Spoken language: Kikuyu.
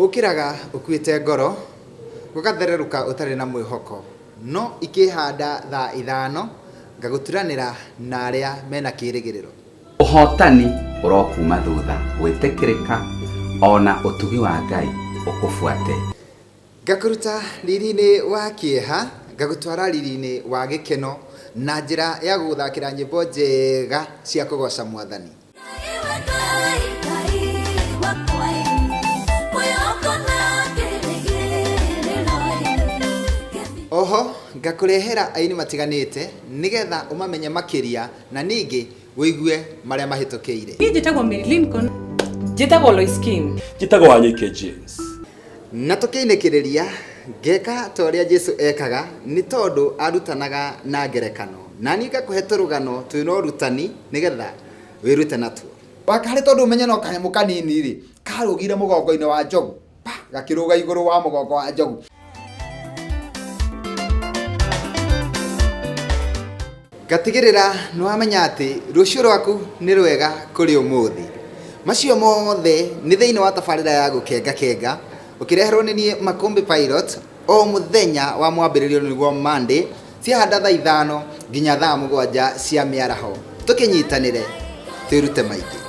Ũkĩraga ũkuĩte ngoro, gũgathererũka ũtarĩ na mwĩhoko, no ikĩhanda thaa ithano ngagũturanĩra na arĩa mena kĩrĩgĩrĩro. Ũhotani ũrokuma thutha gwĩtĩkĩrĩka ona ũtugi wa Ngai ũkũbuate. Ngakũruta riri-inĩ wa kĩeha, ngagũtwara riri-inĩ wa gĩkeno na njĩra ya gũgũthakĩra nyĩmbo njega cia kũgoca Mwathani. Oho ngakũrehera aini matiganĩte nĩgetha ũmamenye makĩria na ningĩ ũigue marĩa mahĩtũkĩire. Niĩ njĩtagwo Mary Lincoln. Njĩtagwo Lois King. Njĩtagwo Wanyoike James. Na tũkĩinĩkĩrĩria, ngeka ta ũrĩa Jesu ekaga, nĩ tondũ arutanaga na ngerekano. Na niĩ ngakũhe tũrũgano twĩna ũrutani nĩgetha wĩrute natuo. Wakarĩ tondũ ũmenye no kanyamũ kanini rĩ, karũgire mũgongo-inĩ wa njogu, pa, gakĩrũga igũrũ wa mũgongo wa njogu. Ngatigĩrĩra nĩ wamenya atĩ rũciũ rwaku nĩ rwega kũrĩ ũmũthĩ. Macio mothe nĩ thĩinĩ wa tabarĩra ya Gũkenga Kenga, ũkĩreherwo nĩ niĩ Makũmbĩ Pilot, o mũthenya wa mwambĩrĩrio nĩguo Monday, ciahanda thaa ithano nginya thaa mũgwanja cia mĩaraho. Tũkĩnyitanĩre, twĩrute maingĩ.